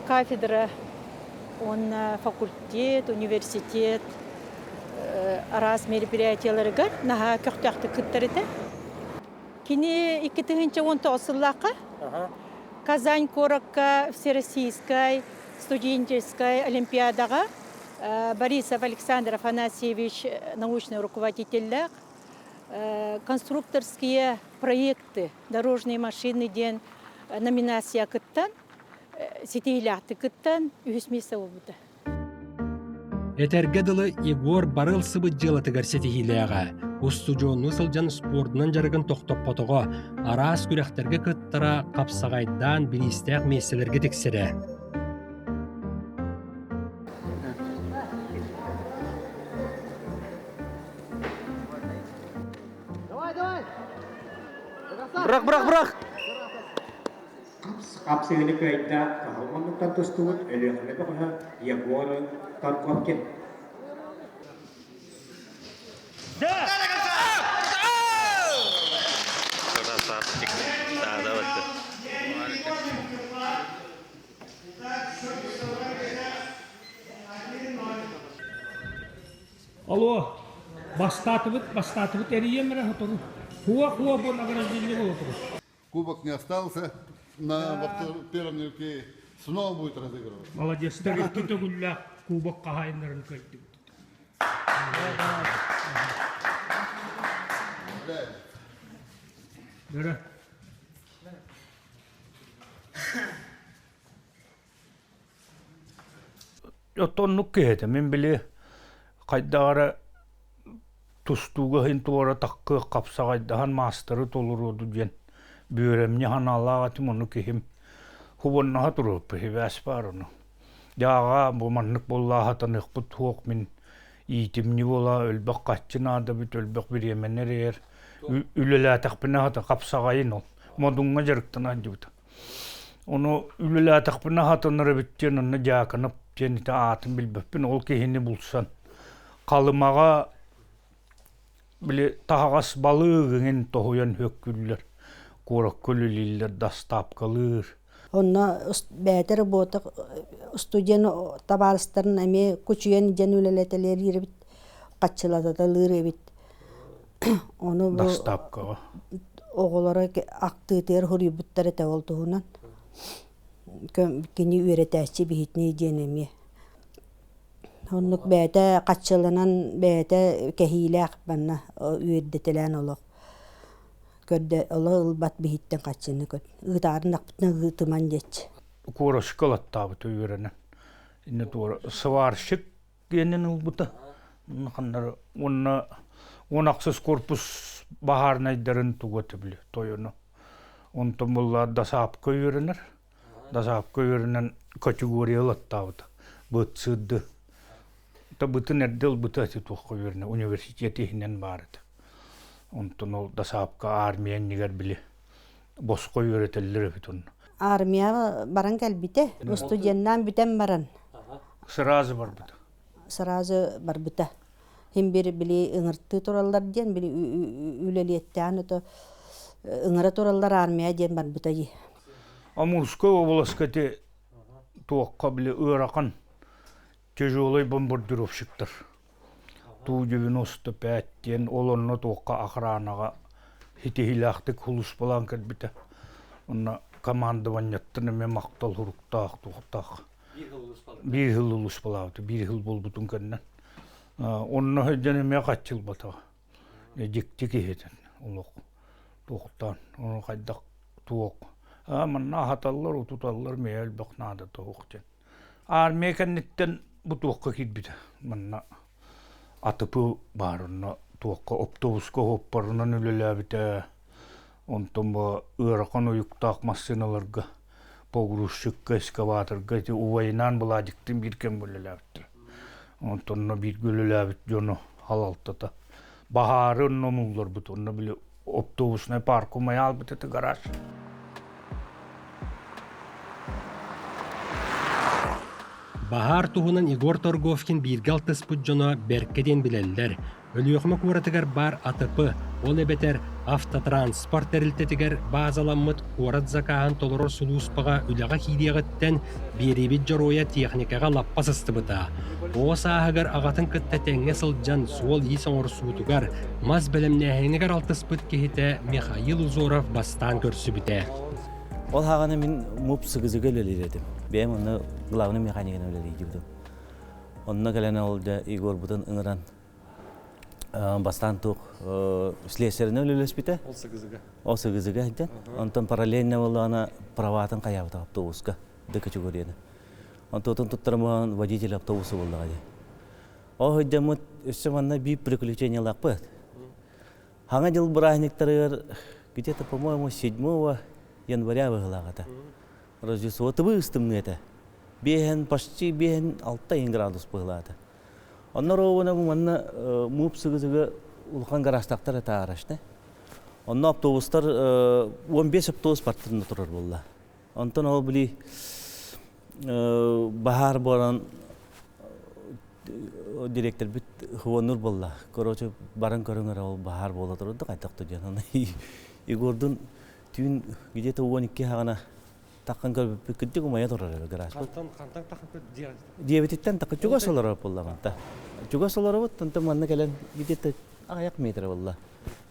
Кафедра уонна факультет, университет араас мероприятиеларыгар наһаа көхтөөхтүк кыттар этэ. Кини 2019 сыллаахха Казань куоракка Всероссийскай студенческай олимпиадаҕа Борисов Александр Афанасьевич научный руководителлээх конструкторские проекты дорожные машины диэн номинация кыттан ситиһиилээхтик кыттан үһүс миэстэ буолбута. Этэргэ дылы, Егор бары ылсыбыт дьыалатыгар ситиһиилээҕэ. Устудьуоннуу сылдьан спордунан дьарыгын тохтоппотоҕо, араас күрэхтэргэ кыттара, хапсаҕайдаан бириистээх миэстэлэргэ тиксэрэ. Бырах, бырах, бырах! Хапсыһыыны кыайда Кыһыл муннуктан тустубут Өлүөхүмэ бөҕөһө Егор Торговкин. Алло, бастаатыбыт, бастаатыбыт эрийиэм эрэ сотору. Хуа-хуа бу награждение буола турар. Кубок не остался на первом нырке. Снова будет разыгрываться. Молодецтар икки төгүллээх кубок хаһаайыннарын кыайдыбыт. Бөрө. Оттон оннук киһи этэ. Мин били хайдах эрэ тустууга иһин туора таккыах хапсаҕайдаһан маастары толоруоду диэн бүөрэмньи санаалаах этим ону киһим хубуннаһа туруоппу сибээс баар ону. Дьааҕа бу маннык буоллааһатаныахпыт суох мин иитимньи буола өлбөх хаччы наада бүт өлбөх бириэмэни эрэйэр үлэлээтэхпинэ хата хапсаҕайын ол модуҥҥа дьарыктана сылдьыбыта. Ону үлэлээтэхпинэ хатанар эбит диэн онно Дьааканап диэн ити аатын билбэппин ол киһини булсан Халымаҕа били таһаҕас балык иҥин тоһуйан хөккүллэр, куоракка үлэлииллэр, доставкалыыр. Онно бэйэтэ работа студент табаарыстарын эмиэ кучуйан диэн үлэлэтэлиир эбит, хаччылататалыыр эбит. Ону бу Доставкаҕа. оҕолоро актыытыгар суруйбуттар этэ ол туһунан. Кини үөрэтээччи биһитини диэн эмиэ. Оннук бэйэтэ хаччыланан бэйэтэ кэһиилээх манна үөрдэтэлээн олох көрдө олох ылбат биһиттэн хаччыны көр ыытаарын ахпытына ыытыман диэччи. Куорашка ылаттаабыта үөрэнэн. Инне туора сварщик диэнин ылбыта. Ханнары уонна уон ахсыс корпус баһаарынайдарын туга били тойону. Онтон булла досаапка үөрэнэр. Досаапка үөрэнэн категория ылаттаабыта. Быт сыдды. Та бытын эрдэ ылбыта ити туохха үөрэнэ университет иһинэн баар этэ. Онтон ол досаапка армия иннигэр били босхо үөрэтэллэр эбит онно. Армия баран кэлбитэ. Студеннаан бүтэн баран. Сразу барбыта. Сразу барбыта. Хим бир били ыҥыртыы тураллар диэн били үлэлиэттээн ото ыҥыра тураллар армия диэн барбыта дии. Амурскай областка ити туохха били ыарахан тяжелый бомбардировщиктар Ту-95 диэн ол онно туохха охранаҕа Ситиһиилээхтик сулууспалаан кэлбитэ. Онно командованиеттан эмиэ махтал суруктаах, туохтаах. Биир сыл улууспалаабыта. Биир сыл буолбутун кэннэ. Онно сылдьан эмиэ хаччылбатаҕа. Дьикти киһитин олох туохтаан ону хайдах туох аа манна аһаталлар утуталлар миэ элбэх наадата суох диэн. Армия кэнниттэн бу туохха киирбитэ манна АТП баар онно туохха оптуобуска уоппарынан үлэлээбитэ онтон бу ыарахан уйуктаах массыыналарга погрузчикка эскаваторга ити убайынаан Владиктыын биир кэмҥэ үлэлээбиттэр онтон онно бииргэ үлэлээбит дьону халалтата баһаары онно умулларбыт онно били оптуобуснай парка умайа хаалбыт этэ гараж Баһаар туһунан Егор Торговкин бииргэ алтыспыт дьоно бэркэ диэн билэллэр. Өлүөхүмэ куоратыгар баар АТП, ол эбэтэр автотранспорт тэрилтэтигэр баазаламмыт куорат закааһын толорор сулууспаҕа үлэҕэ киириэҕиттэн биэриибит дьоруойа техникаҕа лаппа сыстыбыта. Оҕо сааһыгар аҕатын кытта тэҥҥэ сылдьан суол-иис оҥорсуутугар, мас бэлэмнээһинигэр алтыспыт киһитэ Михаил Узоров бастаан көрсүбүтэ. Ол хаҕана мин МУП сыгызыга үлэлиир этим. Бэйэм онно главный механигынан үлэлиир Онно кэлэн ол дьэ Егорбутун ыҥыран бастаан туох слесарынан үлэлэспитэ. Ол сыгызыга. Ол сыгызыга дьэн. Онтон параллельно буоллаҕына праватын хайаабыта автобуска Д категорияны. Онтон туттарымаан водитель автобуса буоллаҕа дии. Ол сылдьаммыт өссө манна биир приключениялаахпыт. Хаҥа дьыл бырааһынньыктарыгар где-то, по-моему, 7 января быһыылаах этэ. Рождество тыбыс тымныы этэ. Биэһэн, почти биэһэн алта градус быһыылаата. Онно ровно манна мууп сыгы-сыгы улахан гаражтахтар этэ арашны. Онно автобустар 15 автобус партырында турар буолла. Онтон ол били баһаар буолан директорбит хуонур буолла. Короче, баран көрүҥ эрэ ол баһаар буола турда хайдах диэн. Егордун түүн где-то 12 хаҕана таххан көрбүппүт кырдьык умайа турар эбит гараж. Хантан хантан таххан көр Диэбититтэн таххан чугас олорор буоллаҕын Чугас олоробут, онтон манна кэлэн где-то аҕыйах метр буолла.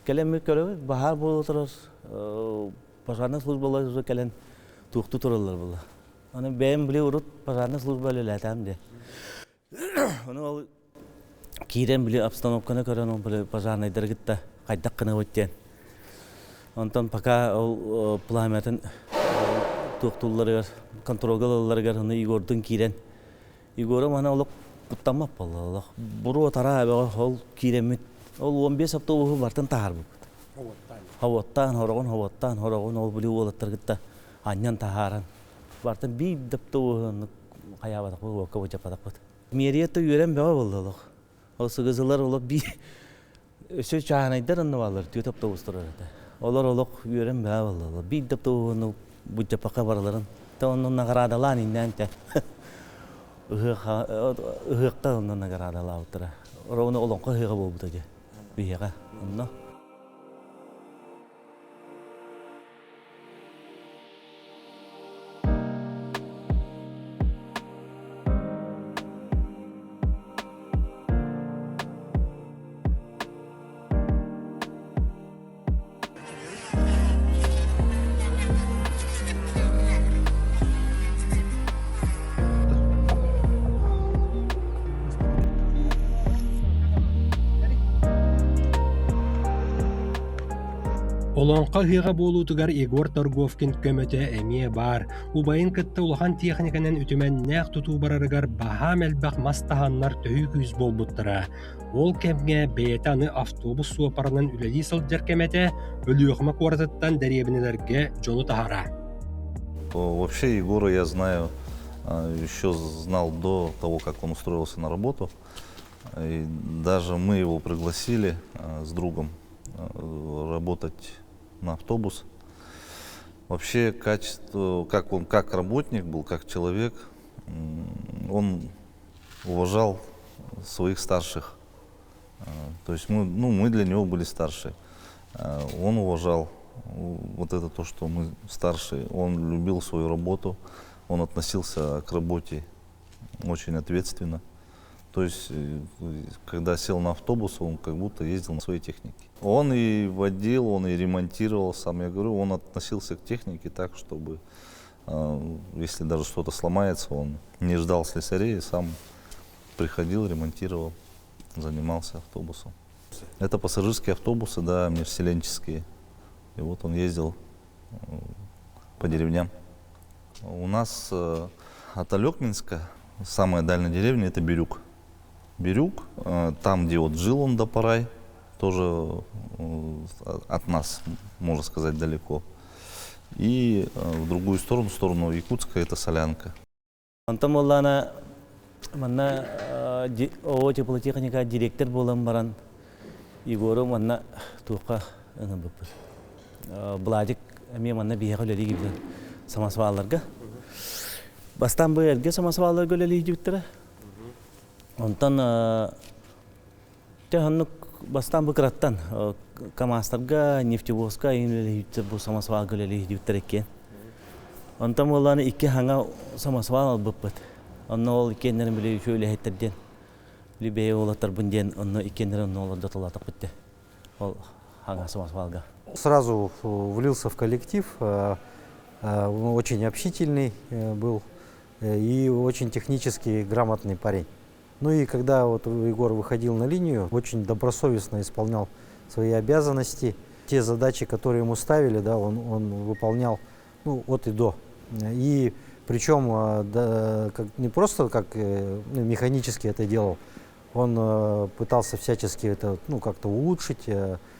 Кэлэн көрөбүт, баһаар буола турар, пожарная службалар кэлэн туохтуу тураллар буолла. Аны бэйэм били урут пожарная служба үлэлээтэм де. Ону ол киирэн били обстановканы көрөн ол били пожарнайдары кытта хайдах гынабыт диэн. Онтон пока ол пламятын туохтуулларыгар, контролга ылалларыгар аны Егордун киирэн Егорум аны олох куттаммат буолла олох буруо тараа бөҕө ол киирэммит ол 15 автобуһу бартын таһаарбыппыт. Ховоттаан, хороҕун ховоттаан, хороҕун ол били уолаттар кытта анньан таһааран бартын биир да автобуһу хайаабатахпыт, уокка бычаппатахпыт. Миэриэттэ үөрэн бөҕө буолла олох. Ол сыгызылар олох биир өссө чааһынайдар онно бааллар, түөрт автобус турар этэ. Олор олох үөрэн бөҕө буолла. Биир да автобуһу бычаппакка барыларын. Та онно наградалаан иннээн те. Ыһыахха онно наградалаабыттара. Ровно олоҥхо ыһыаҕа буолбута дьэ. Биһиэхэ онно. Олоҥхо ыһыаҕа буолуутугар Егор Торговкин көмөтө эмиэ баар. Убайын кытта улахан техниканан үтүмэннээх тутуу барарыгар баһаам элбэх мас таһаннар төһүү күүс буолбуттара. Ол кэмҥэ бэйэтэ аны автобус суоппарынан үлэлии сылдьар кэмэ этэ, Өлүөхүмэ куоратыттан дэриэбинэлэргэ дьону таһара. Вообще Егора я знаю, еще знал до того, как он устроился на работу. И даже мы его пригласили с другом работать на автобус. Вообще качество, как он как работник был, как человек, он уважал своих старших. То есть мы, ну, мы для него были старше. Он уважал вот это то, что мы старшие. Он любил свою работу, он относился к работе очень ответственно. То есть, когда сел на автобус, он как будто ездил на своей технике. Он и водил, он и ремонтировал сам. Я говорю, он относился к технике так, чтобы, если даже что-то сломается, он не ждал слесарей, сам приходил, ремонтировал, занимался автобусом. Это пассажирские автобусы, да, межселенческие. И вот он ездил по деревням. У нас от Олекминска самая дальняя деревня – это Бирюк. Бирюк, там, где вот жил он до Парай, тоже от нас, можно сказать, далеко. И в другую сторону, в сторону Якутска, это Солянка. Онтон буоллаҕына манна ООО теплотехника директор буолан баран Егору манна туохха ыҥырбыппыт. Владик эмиэ манна биһиэхэ үлэлии киирбитэ самосвалларга. Бастаан бу эргэ самосвалларга үлэлии диэбиттэрэ. Онтон дьэ оннук бастаан бу кыраттан КамАЗтарга, нефтевозка үлэлиһиттэр бу самосвалга үлэлии диэбиттэр иккиэн. Онтон буоллаҕына икки хаҥа самосвал албыппыт. Онно ол иккиэннэрин били үчүгэй үлэһиттэр диэн били бэйэ уолаттарбын диэн онно иккиэннэрин онно олордо тулаатахпыт дии. Ол хаҥа самосвалга. Сразу влился в коллектив, очень общительный был и очень технически грамотный парень. Ну и когда вот Егор выходил на линию, очень добросовестно исполнял свои обязанности. Те задачи, которые ему ставили, да, он выполнял, ну, от и до. И причем да, как, не просто как ну, механически это делал, он пытался всячески это, ну, как-то улучшить,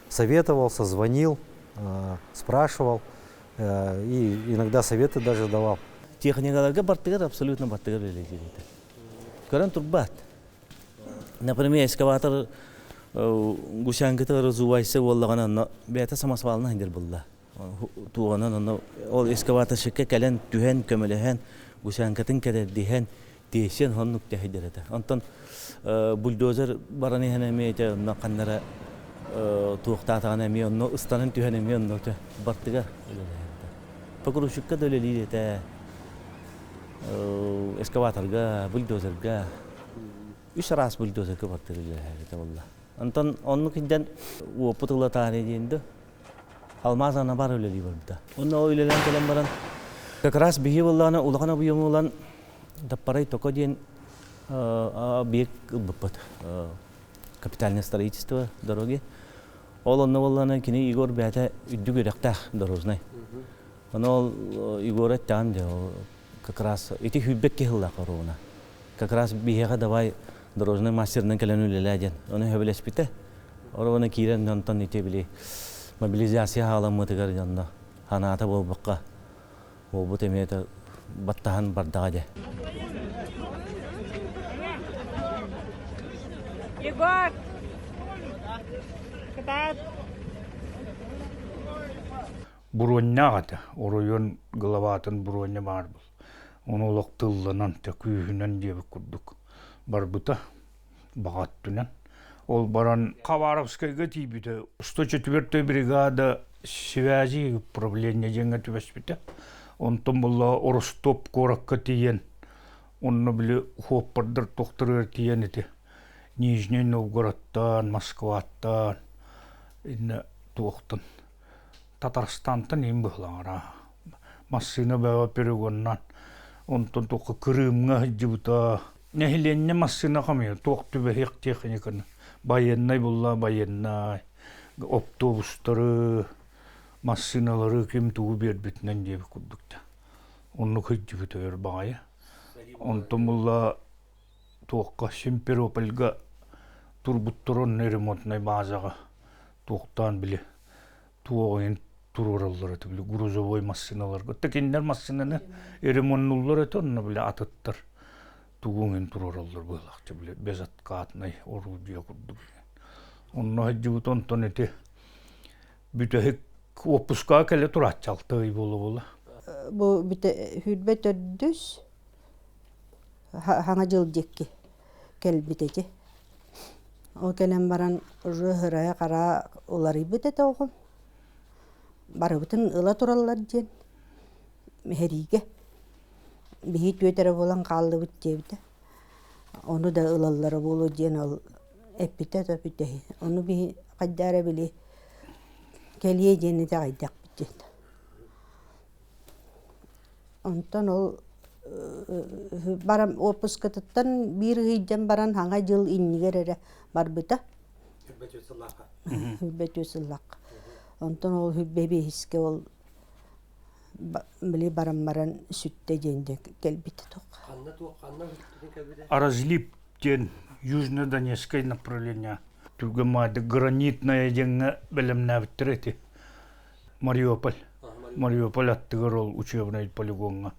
советовался, звонил, спрашивал и иногда советы даже давал. Техникаларга барытыгар абсолютно барытыгар үлэлиир. Көрөн турбат. Например, экскаватор гусянката разувайса буоллаҕына онно бэйэтэ самосвалынан сылдьар буолла. Туоҕунан онно ол экскаваторщикка кэлэн түһэн көмөлөһөн гусянкатын кэтэрдиһэн тиэйсэн оннук тэһийдэр этэ. Онтон бульдозер баран иһэн эмиэ ити онно ханнара туохтаатаҕына эмиэ онно ыстанан түһэн эмиэ онно барытыгар үлэлэһэр. Погрузчикка да үлэлиир этэ. Эскаваторга, бульдозерга үс араас бульдозерга бартыр үлэлэһэр этэ буолла. Онтон оннук индэн уопут ылатаары диэн да алмаз ана бар үлэлии барбыта. Онно ол үлэлээн кэлэн баран как раз биһи буоллаҕына улахан объему ылан Даппарай Токо диэн объект ылбыппыт. Капитальное строительство дороги. Ол онно буоллаҕына кини Егор бэйэтэ үрдүк үөрэхтээх дорожнай. Ону ол Егор эттэҕим дьэ ол как раз ити сүүрбэт киһи ыллаах оруобуна. Как раз биһиэхэ давай дорожнай мастерынан кэлэн үлэлээ диэн. Ону сөбүлэспитэ. Оруобуна киирэн онтон ити били мобилизация хааламмытыгар дьонно ханаата буолбакка буолбут эмиэ баттаһан бардаҕа дьэ. Егор! Кытаат! Буруонньаах этэ. Оройуон главатын буруонньа баар был. Ону олох тылланан, күүһүнэн диэбит курдук барбыта. Баҕа өттүнэн. Ол баран Хабаровскайга тиийбитэ. 104 бригада связи управление диэҥҥэ түбэспитэ. Онтон буолла Ростов куоракка тиийэн, онно били хуоппардар тохторугар тиийэн ити Нижний Новгородтан, Москваттан, иннэ туохтан Татарстантан иин быһылаҥара. Массыына бөҕө перегоннан, онтон туохха Крымҥа сылдьыбыта. Нэһилиэнньэ массыына хомуйар, туох түбэһиэх техниканы, байыаннай булла байыаннай, оптуобустары, массыыналары ким тугу биэрбитинэн диэбит курдук да. Оннук сылдьыбыта өр баҕайы. Онтон булла туохха Симферопольга турбуттар онно ремонтнай базаҕа туохтаан били туоҕайын туруораллар этэ били грузовой массыыналарга. Кинилэр массыынаны ремоннуллар этэ онно били атыттар тугуҥ туруораллар быһылаахчы били безоткатный орудие курдук. Онно сылдьыбыт онтон ити бүтэһик уоппускаҕа кэлэ турааччы алта ый буола-буола. Бу бүтэ сүүрбэ төрдүс хаҥа дьыл диэки кэлбит эти. Ол кэлэн баран уже ырая хара уларыйбыт этэ оҕом. Барыбытын ыла тураллар диэн мэһэриигэ. Биһи түөт эрэ буолан хааллыбыт диэбитэ. Ону да ылаллара буолуо диэн ол эппитэ да бүтэһи. Ону биһи хайдаа эрэ били кэлиэ диэн итэҕэйдэхпит диэн. Онтон ол баран уоппускатыттан биир ыйдан баран хаҥа дьыл иннигэр эрэ барбыта. Хүрбэ сыллаахха. Онтон ол хүрбэ биэһискэ ол били баран баран сүттэ диэн кэлбит Разлип диэн Южно-Донецкай направление түргэн маады гранитная диэҥҥэ бэлэмнээбиттэр эти Мариуполь. Мариуполь аттыгар ол учебнай полигоҥҥа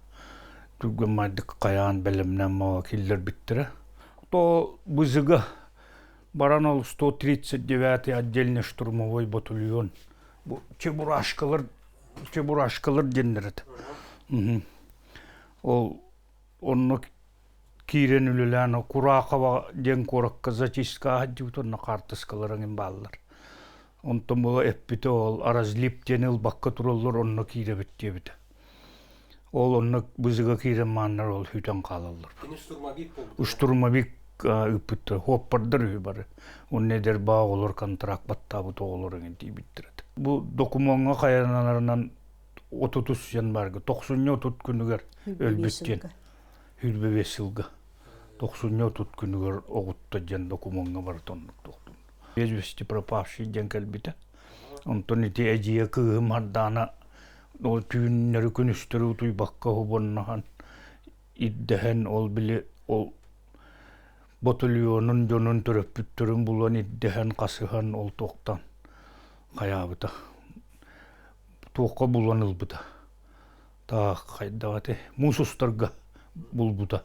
түргэн маардык хайаан бэлэмнээн мала киллэрбиттэрэ. То бызыга баран ол 139 отдельный штурмовой батальон бу чебурашкалар чебурашкалар диэннэр этэ. Ол онно киирэн үлэлээн Курахова диэн куоракка зачисткаҕа сылдьыбыт онно хаартыскалар эҥин бааллар. Онтон була эппитэ ол разлип диэн ылбакка тураллар онно киирэбит диэбитэ. Ол онно бызыга киирэн мааннар ол сүтэн хаалаллар. Кини штурмовик буолбут. Штурмовик ыыппыттар, хуоппардар үһү бары. Онно эдэр баа оҕолор контракт баттаабыт оҕолор эҥин тиийбиттэр этэ. Бу докумуоҥҥа хайаналарынан отутус январга, тохсунньу отут күнүгэр өлбүт диэн. Хүрбэ бес сылга. Тохсунньу отут күнүгэр оҕутта диэн докумуоҥҥа барыта оннук тохтун. Без вести пропавший диэн кэлбитэ. Онтон ити эдьиийэ кыыһым Хардаана ол түүннэри күнүстэри утуйбакка уһубуннаһан ирдэһэн ол били ол ботульонун дьонун төрөппүттэрин булан ирдэһэн хасыһан ол туохтан хайаабыта туохха булан ылбыта таах хайдах этэй муус устарга булбута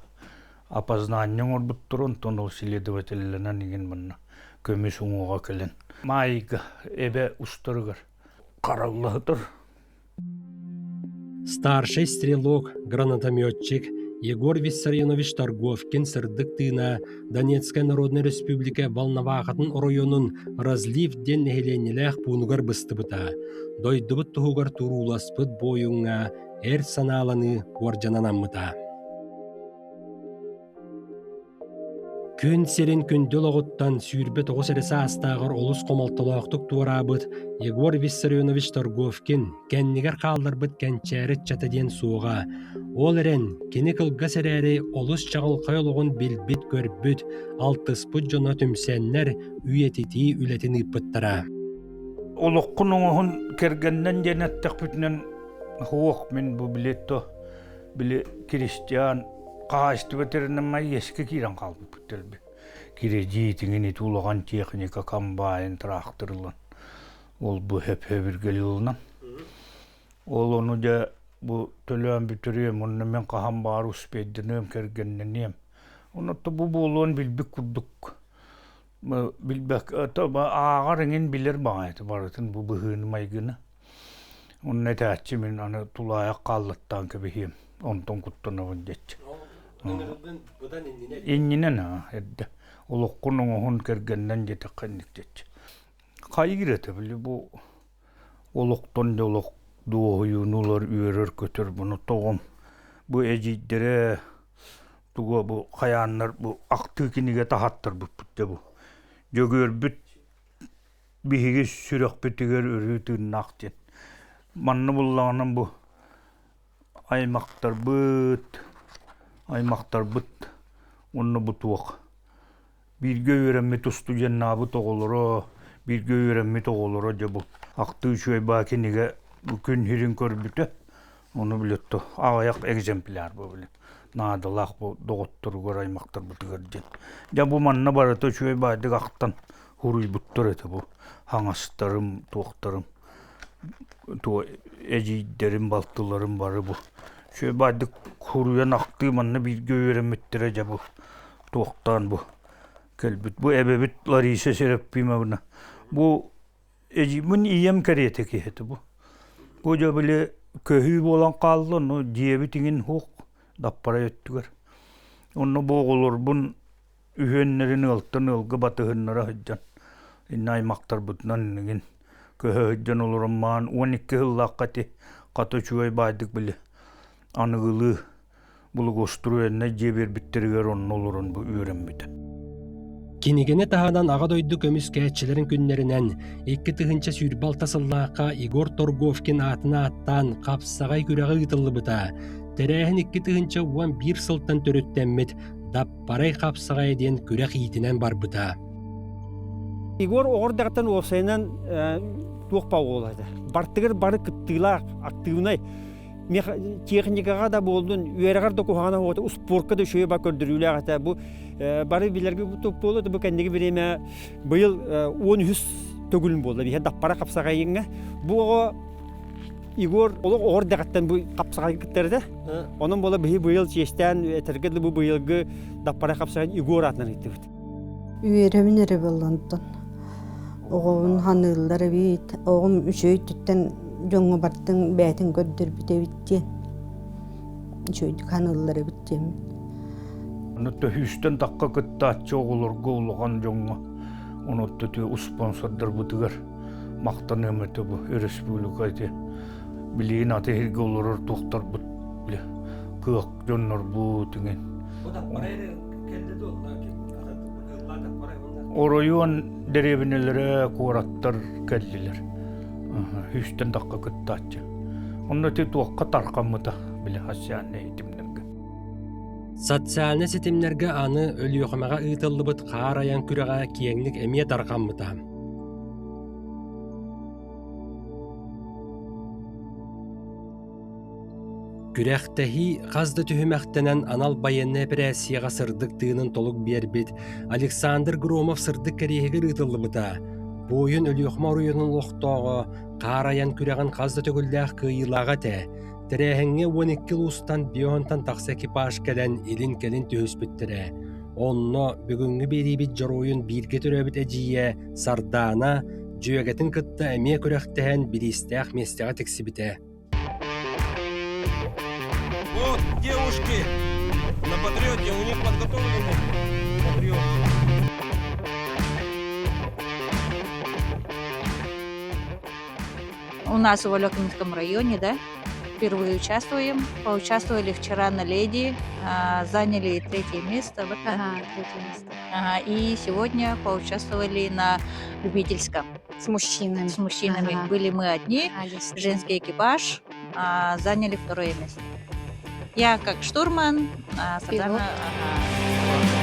опознание оҥорбуттар онтон ол следователлэнэн игин манна көмүс уҥуоҕа кэлэн маайга эбэ устарыгар хараллаһытар Старший стрелок, гранатометчик Егор Виссарионович Торговкин сырдык тыына Донецкай Народнай Республика Волновахатын оройуонун Разлив диэн нэһилиэнньэлээх пуунугар быстыбыта. Дойдубут туһугар турууласпыт буойуҥҥа эр санааланыы уордьананаммыта. Күн сирин күндү олоҕуттан 29 эрэ саастааҕар олус хомолтолоохтук туораабыт Егор Виссарионович Торговкин кэннигэр хаалларбыт кэнчээри ыччата диэн суоҕа. Ол эрэн, кини кылгас эрээри олус чаҕылхай олоҕун билбит-көрбүт, алтыспыт дьоно түмсэннэр үйэтитии үлэтин ыыппыттара. Олоххун оҥоһун кэргэннэн диэн эттэхпитинэн суох мин бу билетто били Кристиан хаһаайыстыба тэринэн иэскэ киирэн хаалбыппыт дэлби. Кирэдьиитиҥин ити улахан техника, комбайн, трактор ылан ол бу хөп-хөбүргэл ылынан. Ол ону дьэ бу төлөөн бүтүрүөм, онно мин хаһан баар успейданыам, кэргэннэниэм. Онно бу буолуон билбит курдук билбэк ааҕар эҥин билэр баҕайыта барытын бу быһыыны майгыны. Онно этээччи мин аны тулаайах хааллаттаан кэбиһиэм, онтон куттанабын диэччи. Иннинэн эрдэ. Олоххун оҥоһун кэргэннэн диэтэххэ инник диэччи. Хайыыр этэ били бу олохтон да олох дуоһуйууну ылар үөрэр-көтөр буну тоҕом бу эдьиийдэрэ туга бу хайааннар бу ахтыы кинигэ таһаттарбыппыт дьэ бу Дьөгүөрбүт биһиги сүрэхпитигэр өрүү тыыннаах диэн. Манна буллаҕына бу аймахтарбыт, аймахтарбыт уонна бу туох бииргэ үөрэммит устудьуоннаабыт оҕолоро, бииргэ үөрэммит оҕолоро дьэ бу ахтыы үчүгэй баа кинигэ бу күн сирин көрбүтэ. Ону билетто аҕыйах экземпляр бу били наадалаах бу доҕотторугар аймахтарбытыгар диэн. Дьэ бу манна барыта үчүгэй баайдык ахтан Суруйбуттар этэ бу хаҥастарым, туохтарым, туо эдьиийдэрим, балтыларым бары бу үчүгэй баайдык суруйан ахтыы манна бииргэ үөрэммиттэрэ дьэ бу туохтаан бу кэлбит. Бу эбэбит Лариса Серафимовна бу эдьиийбин ийэм кэриэтэ киһи этэ бу. Бу дьэ били көһүү буолан хаалла, ону дьиэбит иҥин суох даппарай өттүгэр. Онно бу оҕолорбун үһүөннэрин ыалтан ыалга батыһыннара сылдьан иннэ аймахтарбытынан иннигин көһө сылдьан олорон маан 12 сыллаахха ити хата үчүгэй баайдык били аныгылыы Благоустроеннай дьиэ биэрбиттэригэр онно олорон бу үөрэммитэ. Кинигэни таһынан Аҕа дойду көмүскээччилэрин күннэринэн 2026 сыллаахха Егор Торговкин аатын ааттаан хапсаҕай күрэҕэ ыытыллыбыта. Тэрээһин 2011 сылтан төрүттэммит Даппарай хапсаҕайа диэн күрэх иитинэн барбыта. Егор оҕор даҕаттан уопсайынан туох баа этэ. Бартыгар бары кыттыылаах, актыыбынай техникаҕа да буоллун, үөрэҕэр да куһаҕана уота, успуорка да үчүгэй ба көрдөрүүлээх этэ. Бу бары билэргэ буолуо, бу кэнники бириэмэ быйыл 13 төгүлүн буолла. Биһэ даппара хапсаҕайыҥҥа. Бу оҕо Егор олох оҕор дэҕэттэн бу хапсаҕайга кыттар Онон буола биһи быйыл чиэстээн этэргэ дылы бу быйылгы даппара хапсаҕайын Егор аатынан ыыттыбыт. Үөрэбин эрэ буоллантан. Оҕобун ханыыллар эбит. Оҕом үчүгэй өттүттэн дьоҥҥо бардыҥ бэйэтин көрдөрбүт эбит диэн. Үчүгэйдик ханыыллар эбит диэммин. Аны төһүүстэн тахха кыттааччы оҕолорго улахан дьоҥҥо онотто успуонсордарбытыгар махтаныам этэ бу республика ити билигин аты иһиргэ олорор туохтарбыт бile кыах дьоннорбут иҥин оройуон дэриэбинэлэрэ куораттар кэллилэр үстэн тахха кыттааччы онно ити туохха тархаммыта бile социальнай ситимнэргэ Социальнай ситимнэргэ аны Өлүөхүмэҕэ ыытыллыбыт хаар айан күрэҕэ киэҥник эмиэ тарҕаммыта. Күрэхтэһии хас да түһүмэхтэнэн анал байыаннай эпэрээссийэҕэ сырдык тыынын толук биэрбит Александр Громов сырдык кэриэһигэр ыытыллыбыта. Буойун Өлүөхүмэ оройуонун олохтооҕо хаар айан күрэҕин хас да төгүллээх кыайыылааҕа этэ. Тэрээһиҥҥэ 12 улуустан бионтан тахса экипаж кэлэн илин-кэлин түһүспүттэрэ. Онно бүгүҥҥү биэриибит дьоруойун бииргэ төрөөбүт эдьиийэ Сардаана дьүөгэтин кытта эмиэ күрэхтэһэн бириистээх миэстэҕэ тиксибитэ. Вот девушки на патриоте, у них подготовлены патриот. У нас в Олекминском районе, да, впервые участвуем. Поучаствовали вчера на леди, заняли третье место. Вот, ага, третье место. Ага, и сегодня поучаствовали на любительском. С мужчинами. С мужчинами. Ага. Были мы одни, а, женский экипаж, заняли второе место. Я как штурман, а Сардана... Ага.